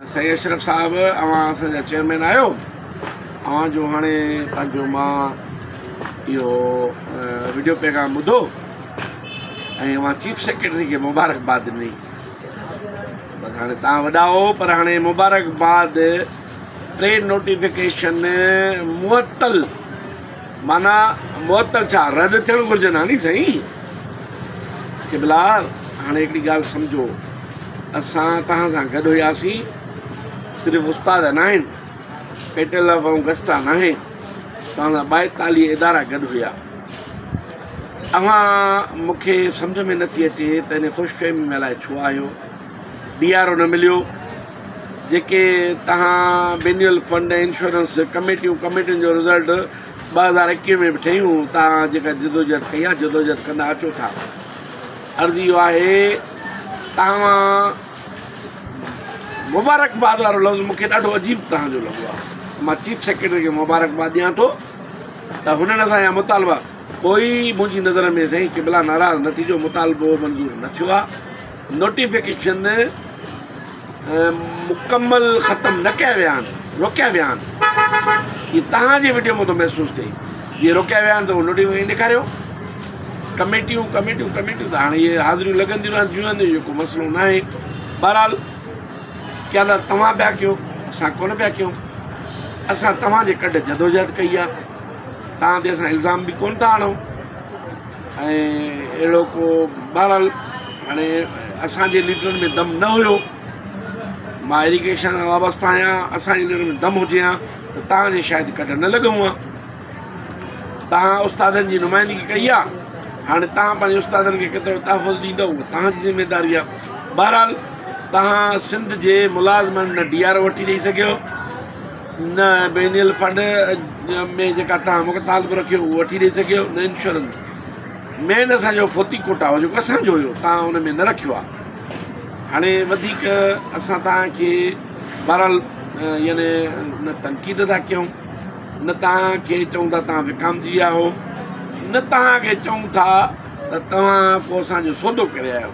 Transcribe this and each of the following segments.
سائين اشرف صاحب اوهان اسان جا چيئرمين آهيو اوهان جو هاڻي پنهنجو مان اهو وڊيو پيغام ٻڌو ۽ اوهان چيف سيڪريٽري کي مبارڪباد ڏني بس هاڻي تان وڏا هو پر هاڻي مبارڪباد ٽي نوٽيفڪيشن معطل معنيٰ معطل ڇا رد ٿيڻ گهرجن ها ني سائين قبلا هاڻي هڪڙي ڳالهه سمجهو اسان توهان سان گڏ هياسين صرف استاد نه آهن پيٽل آف ۽ گسٽا نه آهي توهان سان ٻائيتاليهه ادارا گڏ هيا اوهان مونکي سمجهه ۾ نٿي اچي ته ان خوش فهمي ۾ الائي ڇو آهيو ڊي آر او نه مليو جيڪي توهان بينيول فنڊ ۽ انشورنس ڪميٽيون ڪميٽين جو رزلٽ 2021 ۾ به ٺهيون توهان جيڪا جدوجهد ڪئي آهي جدوجهد ڪندا اچو ٿا عرض اهو آهي توهان مبارڪباد وارو لفظ مونکي ڏاڍو عجيب توهان جو لڳو آهي مان چيف سيڪريٽري کي مبارڪباد ڏيان ٿو ته هنن اسان جا مطالبا ڪوئي منهنجي نظر ۾ سائين قبلا ناراض نه ٿيجو مطالبو منظور نه ٿيو آهي نوٽيفڪيشن مڪمل ختم نه ڪيا ويا آهن روڪيا ويا آهن هي توهان جي وڊيو مان ٿو محسوس ٿئي جي روڪيا ويا آهن ته نوٽيفڪيشن ڏيکاريو ڪميٽيون ڪميٽيون ڪميٽيون ته هاڻي اهي حاضريون لڳنديون رهنديون آهن اهو ڪو مسئلو نه آهي بهرحال قيادت توهان پيا ڪيو اسان ڪونه پيا ڪيون اسان توهان جي ڪڍ جدوجهد ڪئي آهي توهان تي اسان الزام به ڪونه ٿا آڻون ۽ اهڙو ڪو بهرحال هاڻي اسان جي ليڊرن ۾ دم نه هيو مان ايريگيشن سان وابسته آهيان اسان جي ليڊرن ۾ دم هجي ها ته توهان جي شايد ڪڍ نه لڳون ها توهان استادن جي نمائندگي ڪئي آهي هاڻي توهان پنهنجي استادن کي ڪيترو تحفظ ڏيندو اهو توهان جي ذميداري آهي بهرحال توهان سنڌ جي ملازمن نه ڊي آر او وٺي ڏئي سگهيو نه بينيل فنڊ ۾ جيڪا توهان مطالبو رکيو اهو وٺي ڏئي سگهيو نه انشورنس مين اسان جو فوتي ڪوٽا هو جيڪو اسان جو هيو توهان ان ۾ نه رکيو آهي هاڻي وڌيڪ اسان توهان کي بهرحال يعني نه تنقيد ٿا ڪيون نه توهان کي چئون ٿا توهان وڪامجي ويا هو نه توهان کي چئون ٿا ته توهان ڪو اسان جو سودو ڪري آيو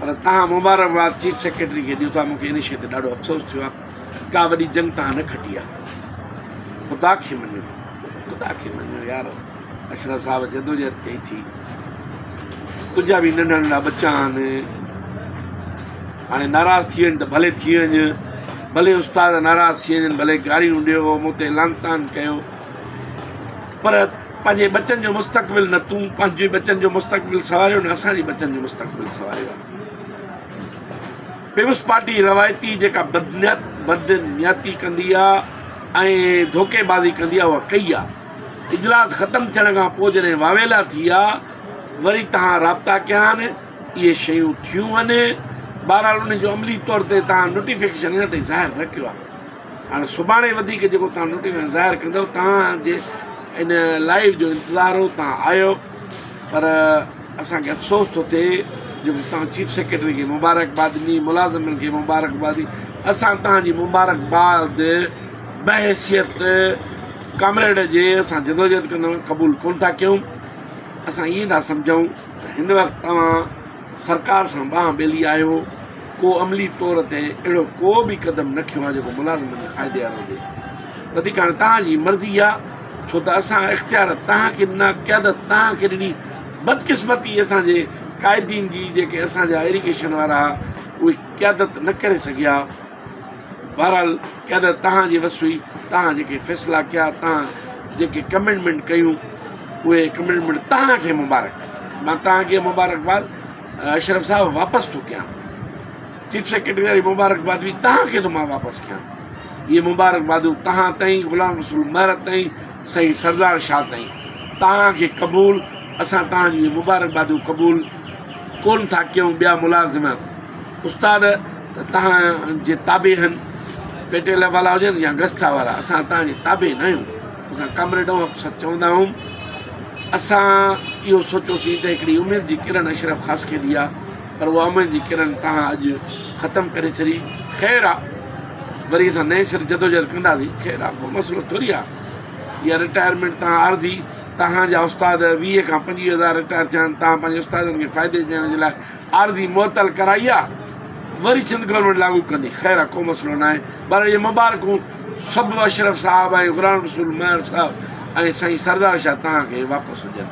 پر توهان مبارڪباد چيف سيڪريٽري کي ڏيو ٿا مونکي ان شيء تي ڏاڍو افسوس ٿيو آهي ڪا وڏي جنگ توهان نه کٽي آهي خدا کي مڃو خدا کي مڃو يار اشرف صاحب جدوجهد ڪئي ٿي تنهنجا به ننڍا ننڍا ٻچا آهن هاڻي ناراض ٿي وڃ ته ڀلي ٿي وڃ ڀلي استاد ناراض ٿي وڃن ڀلي گاريون ڏيو مون تي لان تان ڪيو پر پنهنجي ٻچن جو مستقبل نه تون پنهنجي ٻچن جو مستقبل سنواريو نه اسان جي ٻچن جو مستقبل سنواريو آهي پيپلز پارٽي روايتي جيڪا بدنيت بدنيتي ڪندي آهي ۽ ڌوڪي بازي ڪندي آهي اها ڪئي آهي اجلاس ختم ٿيڻ کان پوء جڏهن واويلا ٿي ويا وري تهان رابطا ڪيا آهن اهي شيون ٿيون آهن بهرحال ان جو عملي طور تي تهان نوٽيفڪيشن اڃا تائين ظاهر نه ڪيو آهي هاڻي سڀاڻي وڌيڪ جيڪو توهان نوٽيفڪيشن ظاهر ڪندو توهان جي ان لائيو جو انتظار هو توهان آيو پر اسان کي افسوس ٿو ٿئي جو توهان چيف سيڪريٽري کي مبارڪباد ڏني ملازمن کي مبارڪباد ڏني اسان توهان جي مبارڪباد بحيثيت ڪامريڊ جي اسان جدوجهد ڪندڙ قبول ڪون ٿا ڪيون اسان ائين ٿا سمجھون ته هن وقت توهان سرڪار سان ٻانهن ٻيلي آهيو، ڪو عملي طور تي اهڙو ڪو به قدم نه کنيو آهي جيڪو ملازمن جي فائدي وارو هجي. وڌيڪ هاڻي توهان جي مرضي آهي ڇو ته اسان اختيار توهان کي ڏنا، قيادت توهان کي ڏني، بدقسمتي اسان جي قائدين جي جيڪي اسان جا ايريگيشن وارا ها اهي قيادت نه ڪري سگهيا. بهرحال قيادت توهان جي وس هئي، توهان جيڪي فيصلا ڪيا، توهان جيڪي ڪمٽمينٽ ڪيون، اهي ڪمٽمينٽ توهان کي مبارڪ. مان توهان کي مبارڪباد اشرف صاحب واپس ٿو ڪيان. چيف سيڪريٽري واري مبارڪباد به توهان کي ٿو مان واپس ڪيان. اهي مبارڪبادون توهان تائين، غلام رسول مهر تائين، سائين سردار شاهه تائين. توهان کي قبول، اسان توهان جون اهي مبارڪبادون قبول ڪونه ٿا ڪيون. ٻيا ملازم استاد ته توهان جي تابع هن، پيٽيل وارا هجن يا گسٽا وارا، اسان توهان جي تابع نه آهيون. اسان ڪامريڊ آهيون، حق سچ چوندا آهيون. اسان اهو سوچيوسين ته هڪڙي اميد جي ڪرڻ اشرف خاصخيلي آ، پر اها اميد جي ڪرڻ توهان اڄ ختم ڪري ڇڏي. خير آ، وري اسان نئين سر جدوجهد ڪنداسين. خير آ، ڪو مسئلو ٿوري آ. اها رٽائرمينٽ توهان عارضي، توهان جا استاد 20 کان 25 هزار رٽائر ٿيا آهن، توهان پنهنجي استادن کي فائدي ڏيڻ جي لاء عارضي معطل ڪرائي آ. وري سنڌ گورنمينٽ لاڳو ڪندي. خير آ ڪو مسئلو ناهي. بهرحال اهي مبارڪون سڀ اشرف صاحب ۽ غلام رسول مهر صاحب ۽ سائين سردار شاهه توهان کي واپس هجن.